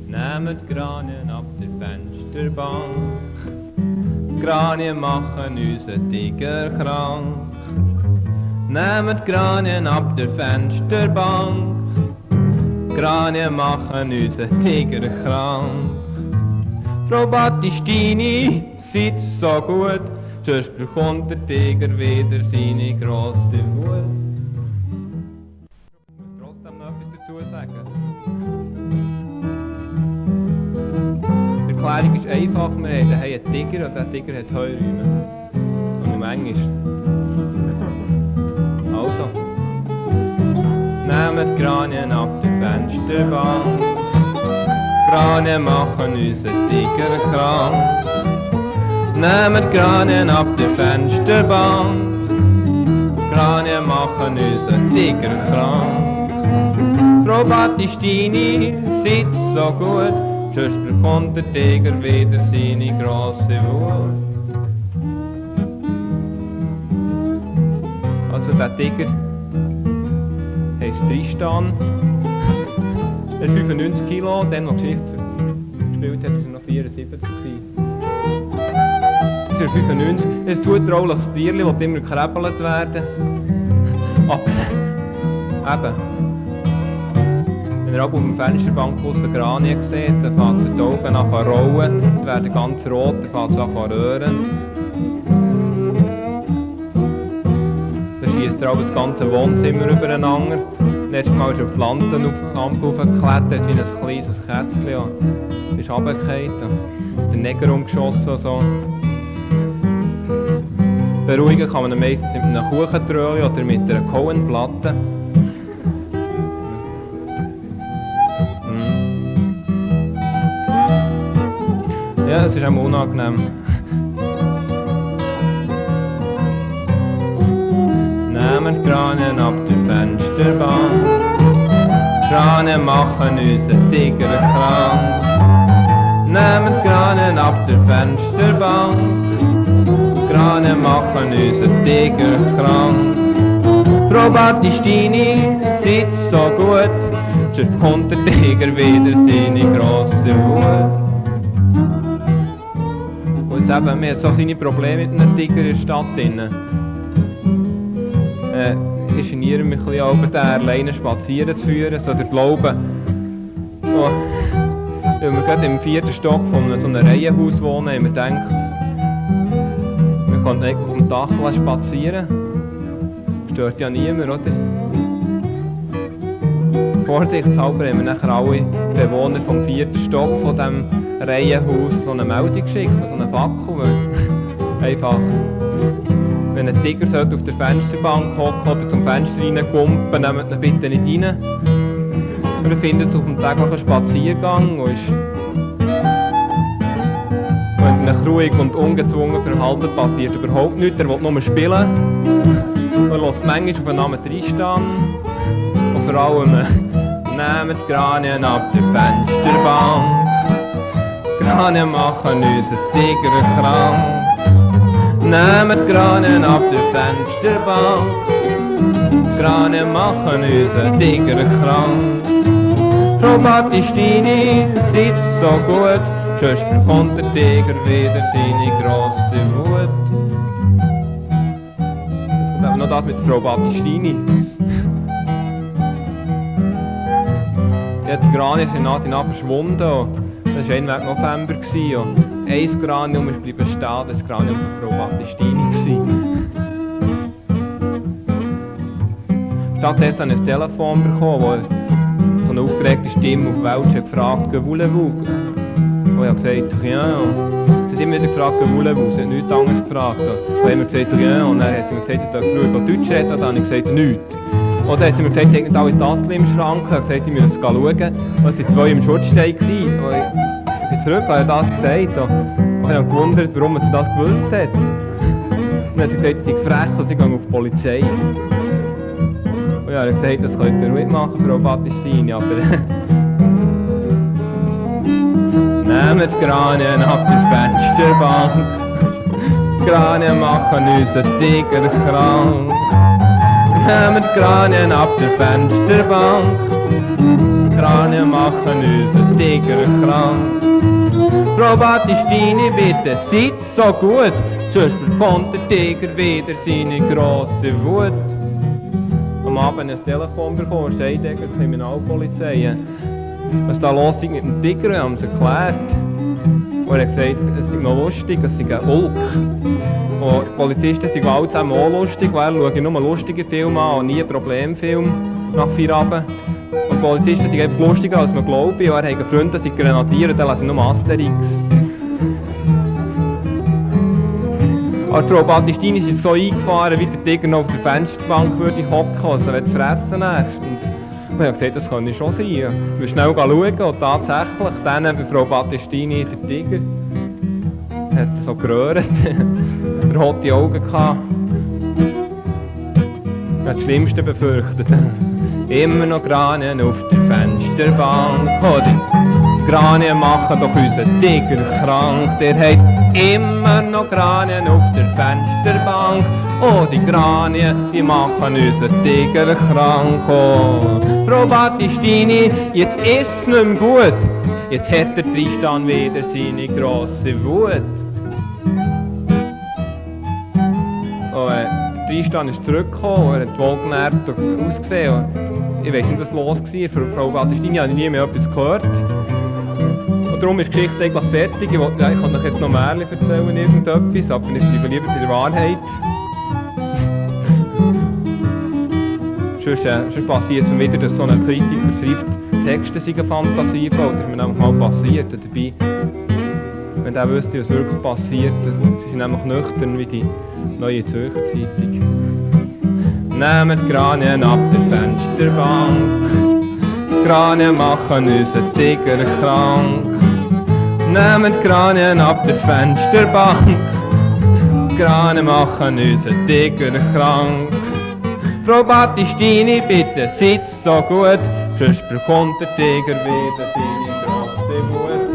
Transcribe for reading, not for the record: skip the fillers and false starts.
Nehmt Granien ab der Fensterbank. Granien machen unseren Tiger krank. Nehmt Granien ab der Fensterbank. Granien machen unseren Tiger krank. Frau Battistini, seid so gut, sonst bekommt der Tiger wieder seine grosse Wut. Ich muss trotzdem noch etwas dazu sagen. Die Erklärung ist einfach, wir haben einen Tiger und der Tiger hat Heuräume. Und im Englisch. Also. Nehmt Granien ab der Fensterbank. Granien machen unseren Tiger krank. Nehmt Granien ab der Fensterbank. Granien machen unseren Tiger krank. Frau Battistini, seid so gut, sonst bekommt der Tiger wieder seine grosse Wut. Also der Tiger heisst Tristan. Er ist 95 Kilo, dann noch Geschichte gespielt hat, war er noch 74 gewesen. Ist er 95, er ist ein zutrauliches Tierchen, das immer gekräbelt werden. Aber, eben, wenn er auf dem Fensterbank aus der Granien sieht, dann fängt er die Augen an zu rollen, sie werden ganz rot, dann fängt es an zu röhren. Dann schiesst er auch das ganze Wohnzimmer übereinander. Letztes Mal ist er auf die Lampe hochgeklettert, wie ein kleines Kätzchen. Ja. Ist runtergefallen, den Neger umgeschossen und so. Beruhigen kann man ihn meistens mit einem Kuchentröli oder mit einer Cohenplatte. Ja, es ist auch unangenehm. Nehmt Granien ab der Fensterbank. Granien machen unseren Tiger krank. Nehmt Granien ab der Fensterbank. Granien machen unseren Tiger krank. Frau Battistini, seid so gut, sonst bekommt der Tiger wieder seine grosse Wut. Und jetzt eben, wir haben so seine Probleme mit einem Tiger in der Stadt drin. Ich geniere mich ein bisschen, den alleine spazieren zu führen, so der Glaube. Oh, weil wir gerade im 4. Stock von so einem Reihenhaus wohnen, haben wir gedacht, wir könnten eigentlich auf dem Dach spazieren. Stört ja niemand, oder? Vorsichtshalber haben wir nachher alle Bewohner vom 4. Stock von diesem Reihenhaus so eine Meldung geschickt, so eine Fackel. Einfach. Wenn ein Tiger auf der Fensterbank hocken oder zum Fenster reinkumpen, nehmt ihn bitte nicht rein. Er befindet sich auf dem täglichen Spaziergang und ist mit einem ruhig und ungezwungen Verhalten passiert überhaupt nichts. Er will nur spielen. Er lässt manchmal auf den Namen Tristan. Und vor allem nehmt Granien ab der Fensterbank. Granien machen unseren Tiger krank. Nehmt Granien ab der Fensterbank. Granien machen unseren Tiger krank. Frau Battistini, seid so gut, sonst bekommt der Tiger wieder seine grosse Wut. Jetzt kommt aber noch das mit Frau Battistini. Ja, die Granien sind nach und nach verschwunden. Das war Ende November. Ein Granium ist bleiben stehen, das Granium von Frau Battistini. Stattdessen habe ich ein Telefon bekommen, wo so eine aufgeregte Stimme auf Welsch hat gefragt, «Que voulez-vous?» Und ich habe gesagt, «Rien.» Sie hat immer wieder gefragt, «Que voulez-vous?» Sie hat nichts anderes gefragt. Und dann haben wir gesagt, «Rien.» Und dann hat sie mir gesagt, «Ich darf früher Deutsch reden.» Und dann habe ich gesagt, «Nichts.» Und dann hat sie mir gesagt, «Ich habe alle Tassen im Schrank.» Ich habe gesagt, «Ich muss schauen.» Und es waren 2 im Schutzstein. Ich bin zurück, habe das gesagt. Und ich habe gewundert, warum sie das gewusst hat. Und dann hat sie gesagt, sie sei frech und sie gehe auf die Polizei. Und ja, er hat gesagt, das könnt ihr ruhig machen, Frau Battistini, aber... Nehmt Granien ab der Fensterbank. Granien machen unseren Tiger krank. Nehmt Granien ab der Fensterbank. Kranien machen unseren Tiger krank. Frau Battistini, bitte, seid so gut, sonst bekommt der Tiger wieder seine grosse Wut. Am Abend ein Telefon bekommen, Scheidegger, Kriminalpolizei. Was da los ist mit dem Tiger, haben sie erklärt. Und er hat gesagt, es sei noch lustig, es sei ein Ulk. Und die Polizisten sind alle zusammen auch lustig, weil er schaue nur lustige Filme an und nie einen Problemfilm nach Feierabend. Und die Polizisten sind einfach lustiger, als man glaubt. Und er hat einen Freund, der sind Grenadier, der lesen nur Asterix. Aber Frau Battistini ist so eingefahren, wie der Tiger noch auf der Fensterbank würde hocken, also er fressen erstens. Und ich habe gesagt, das kann nicht schon sein. Ich will schnell schauen und tatsächlich, dann bei Frau Battistini der Tiger hat so geröhrt, rote Augen gehabt. Er hat das Schlimmste befürchtet. Immer noch Kranien auf der Fensterbank. Oh, die Kranien machen doch unseren Tiger krank. Der hat immer noch Kranien auf der Fensterbank. Oh, die Kranien, die machen unseren Tiger krank. Oh, Frau Battistini, jetzt ist es nicht mehr gut. Jetzt hat der Tristan wieder seine grosse Wut. Oh, der Tristan ist zurückgekommen, er hat wohlgenährt ausgesehen. Ich weiss nicht, was los war. Für Frau Battistini habe ich nie mehr etwas gehört. Und darum ist die Geschichte eigentlich fertig. Ich kann euch jetzt noch Märchen erzählen, irgendetwas, aber ich bleibe lieber bei der Wahrheit. Sonst passiert es mir wieder, dass so ein Kritiker schreibt, Texte seien fantasievoll. Das ist mir nämlich mal passiert. Und dabei, wenn der wüsste, was wirklich passiert, sie sind nämlich nüchtern wie die Neue Zürcher Zeitung. Nehmt die Kranien ab der Fensterbank. Die Kranien machen unseren Tiger krank. Nehmt die Kranien ab der Fensterbank. Die Kranien machen unseren Tiger krank. Frau Battistini, bitte sitzt so gut, sonst bekommt der Tiger wieder seine grosse Wut.